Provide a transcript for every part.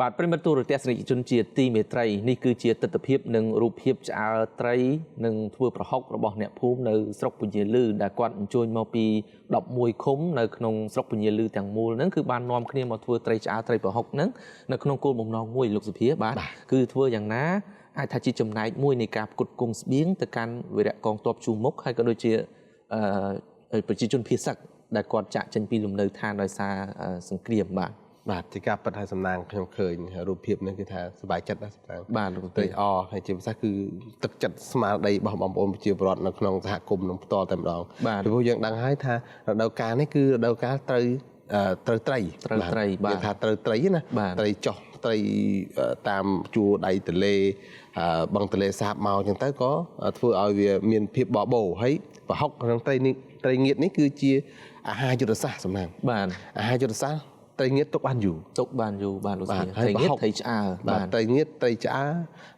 បាទប្រិយមិត្តទូរទស្សនិកជនជាទីមេត្រីនេះគឺជាទិដ្ឋភាពនិងរូបភាពឆ្អើរត្រីនិងធ្វើប្រហុករបស់អ្នកភូមិនៅស្រុកពញាលឺដែលគាត់អញ្ជើញមកពី11ឃុំនៅក្នុងស្រុកពញាលឺទាំងមូលហ្នឹងគឺបាននាំគ្នាមកធ្វើត្រីឆ្អើរត្រីប្រហុកហ្នឹងនៅក្នុងគោលបំណងមួយលោកសុភាបាទគឺធ្វើយ៉ាងណាអាចថាជាចំណែកមួយនៃការផ្គត់ផ្គង់ស្បៀងទៅកាន់វីរៈកងទ័ពជួរមុខហើយក៏ដូចជាប្រជាជនភៀសសឹកដែលគាត់ចាក់ចេញពីលំនៅឋានដោយសារសង្គ្រាមបាទ បាទជាការពិតឲ្យសំណាងខ្ញុំឃើញរូបភាពនេះគឺថាសប្បាយចិត្តណាស់សំណាង បាទលោក ត្រេកអរហើយជាពិសេសគឺទឹកចិត្តស្មារតីរបស់បងប្អូនប្រជាពលរដ្ឋនៅក្នុងសហគមន៍នឹងផ្ទាល់តែម្ដង បាទ ពីព្រោះយើងដឹងហើយថារដូវកាលនេះគឺរដូវកាលត្រូវត្រូវត្រី ត្រូវត្រីបាទ យើងថាត្រូវត្រីណា បាទ ត្រីចុះត្រីតាមជួរដៃទន្លេបឹងទន្លេសាបមកអញ្ចឹងទៅក៏ធ្វើឲ្យវាមានភាពបបោហើយប្រហុកក្នុងត្រីនេះត្រីងៀតនេះគឺជាអាហារយុទ្ធសាស្ត្រសំណាង បាទ អាហារយុទ្ធសាស្ត្រត្រីងៀតទុកបានយូរ ទុកបានយូរបាទលោក បាទ ស្រី ហើយ ត្រីងៀត ប្រហុក ត្រីឆ្អើរ បាទ បាទ ត្រីងៀតត្រីឆ្អើរ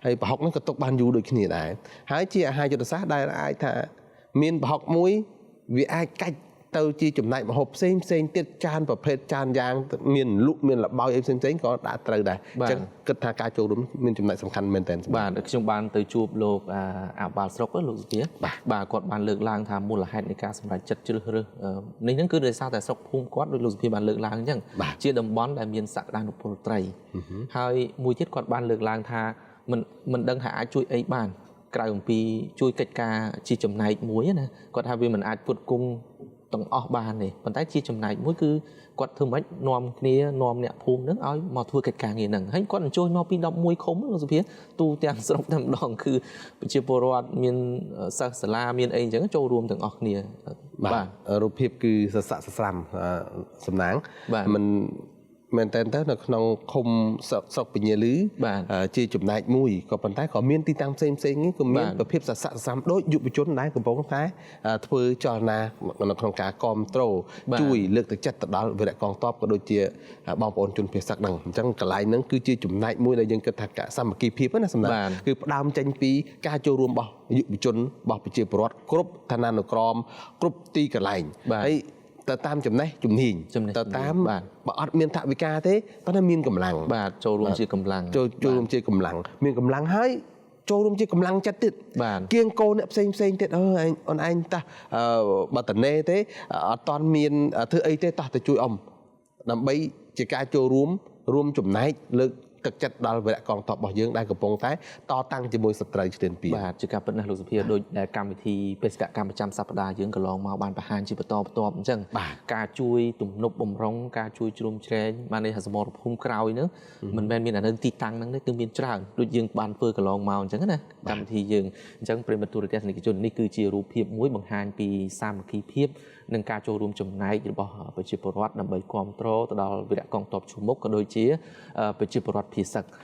ហើយប្រហុកហ្នឹងក៏ទុកបានយូរដូចគ្នាដែរហើយជាអាហារយុទ្ធសាស្ត្រដែលអាចថាមានប្រហុកមួយវាអាចកាច់ទៅជាចំណែកម្ហូបផ្សេងផ្សេងទៀតចានប្រភេទចានយ៉ាងមានលក់មានលបោយអីផ្សេងផ្សេងក៏ដាក់ត្រូវដែរអញ្ចឹងគិតថាការចូលរួមមានចំណែកសំខាន់មែនទែន បាទខ្ញុំបានទៅជួបលោកអាបាលស្រុកលោកសុភា បាទ បាទគាត់បានលើកឡើងថាមូលហេតុនៃការសម្រេចចិត្តជ្រើសរើសនេះហ្នឹងគឺដោយសារតែស្រុកភូមិគាត់ដោយលោកសុភាបានលើកឡើងអញ្ចឹង បាទ ជាតំបន់ដែលមានសក្តានុពលត្រីហើយមួយទៀតគាត់បានលើកឡើងថាមិនដឹងថាអាចជួយអីបានក្រៅអំពីជួយកិច្ចការជាចំណែកមួយណាគាត់ថាវាមិនអាចផ្គត់ផ្គង់ទាំងអស់បានទេប៉ុន្តែជាចំណែកមួយគឺគាត់ធ្វើម៉េចនាំគ្នានាំអ្នកភូមិហ្នឹងឲ្យមកធ្វើកិច្ចការងារហ្នឹងហើយគាត់អញ្ជើញមកពី11ឃុំលោកសុភាទូទាំងស្រុកតែម្ដងគឺប្រជាពលរដ្ឋមានសិស្សសាលាមានអីអញ្ចឹងចូលរួមទាំងអស់គ្នា បាទរូបភាពគឺសស័កសស្រាំសំណាង បាទ មិនមែនតើទៅនៅក្នុងឃុំស្រុកពញាលឺ បាទ ជាចំណែកមួយក៏ប៉ុន្តែក៏មានទីតាំងផ្សេងផ្សេងនេះក៏មាន បាទ ប្រភេទសស័កសស្រាំដូចយុវជនដែលកំពុងតែធ្វើចលនានៅក្នុងការគ្រប់គ្រង បាទ ជួយលើកទឹកចិត្តទៅដល់វីរៈកងទ័ពក៏ដូចជាបងប្អូនជនភៀសសឹកហ្នឹងអញ្ចឹងកន្លែងហ្នឹងគឺជាចំណែកមួយដែលយើងគិតថាកសាមគ្គីភាពណាសំណាង បាទ គឺផ្ដើមចេញពីការចូលរួមរបស់យុវជនរបស់ប្រជាពលរដ្ឋគ្រប់ឋានានុក្រមគ្រប់ទីកន្លែង បាទ ហើយទៅតាមចំណេះជំនាញ ចំណេះ ទៅតាម ជំនាញបាទ បើអត់មានថវិកាទេប៉ុន្តែមានកម្លាំង បាទចូលរួមជាកម្លាំង ចូលរួមជាកម្លាំងមានកម្លាំងហើយចូលរួមជាកម្លាំងចិត្តទៀត បាទ គៀងគោអ្នកផ្សេងផ្សេងទៀតអើឯងអូនឯងតះបើតនេទេអត់តន់មានធ្វើអីទេតោះទៅជួយអ៊ំដើម្បីជាការចូលរួមរួមចំណែកលើកទឹកចិត្តដល់វីរៈកងទ័ពរបស់យើងដែលកំពុងតែតតាំងជាមួយសត្រូវឈ្លានពាន បាទជាការពិតណាស់លោកសុភាដូចដែលកម្មវិធីបេសកកម្មប្រចាំសប្តាហ៍យើងកន្លងមកបានបង្ហាញជាបន្តបន្ទាប់អញ្ចឹង បាទ ការជួយទំនប់បំរុងការជួយជ្រោមជ្រែងបានន័យថាសមរភូមិក្រោយហ្នឹងមិនមែនមានអានៅទីតាំងហ្នឹងទេគឺមានច្រើនដូចយើងបានធ្វើកន្លងមកអញ្ចឹងណាកម្មវិធីយើងអញ្ចឹងប្រិយមិត្តទូរទស្សនិកជននេះគឺជារូបភាពមួយបង្ហាញពីសាមគ្គីភាពនិងការចូលរួមចំណែករបស់ប្រជាពលរដ្ឋដើម្បីគាំទ្រទៅដល់វីរៈកងទ័ពជួរមុខក៏ដូចជាប្រជាពលរដ្ឋភៀសសឹក